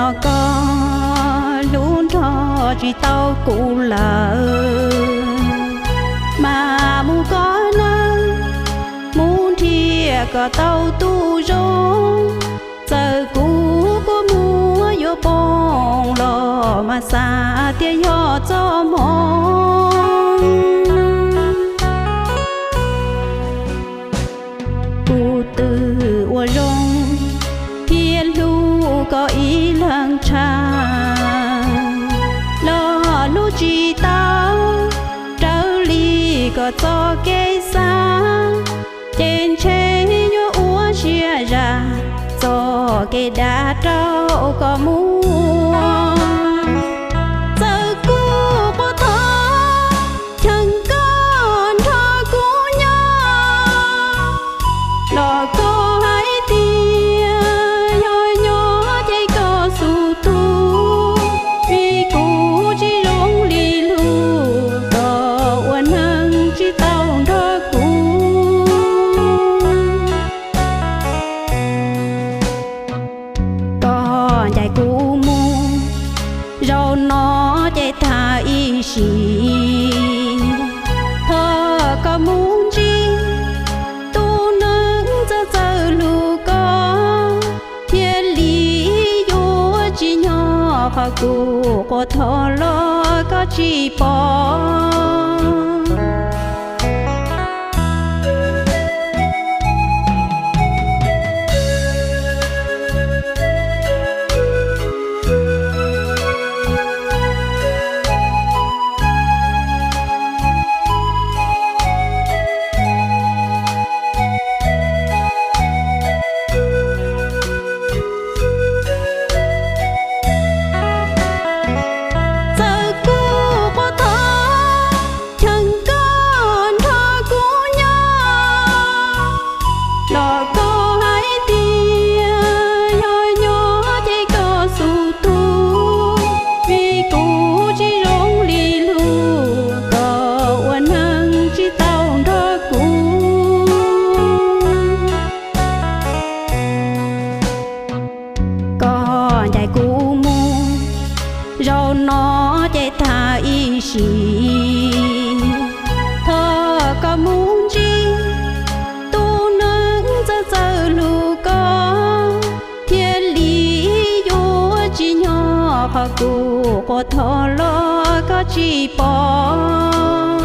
Koj hlub nrog tsis tau kuv lawm, mas mus koj nawb, mus nrhiav kom tau tus zoo. Txawm kuv kua muag yuav poob los mas xav tias yog txoj hmoo. Kuv twb ua zoo thiab hlub koj ib leeg tshaj, los hlub tsis tau raws li koj txoj kev xav, ces ntshe yuav ua siab zam txoj kev dag rau koj mus. Txawm kuv quaj thov cheem koj nrog kuv nyob, los koj hais tias yog nyob ces koj xub tu, vim kuv tsis zoo li hlub, koj ua neeg tsis tau nrog kuv. Koj ncaim kuv mus, zaum no ces tag ib sim. Thov koj mus ntsib tus neeg txawj txawj hlub koj, thiaj li yuav tsis nyob qhov kuv quaj thov los koj tsis pom. Txawm kuv quaj thov cheem koj nrog kuv nyob, los koj hais tias yog nyob ces koj xub tu, vim kuv tsis zoo li hlub, koj ua neeg tsis tau nrog kuv. Koj ncaim kuv mus, zaum no ces tag ib sim. Thov koj mus ntsib tus neeg txawj txawj hlub koj, thiaj li yuav tsis nyob qhov kuv quaj thov los koj tsis pom.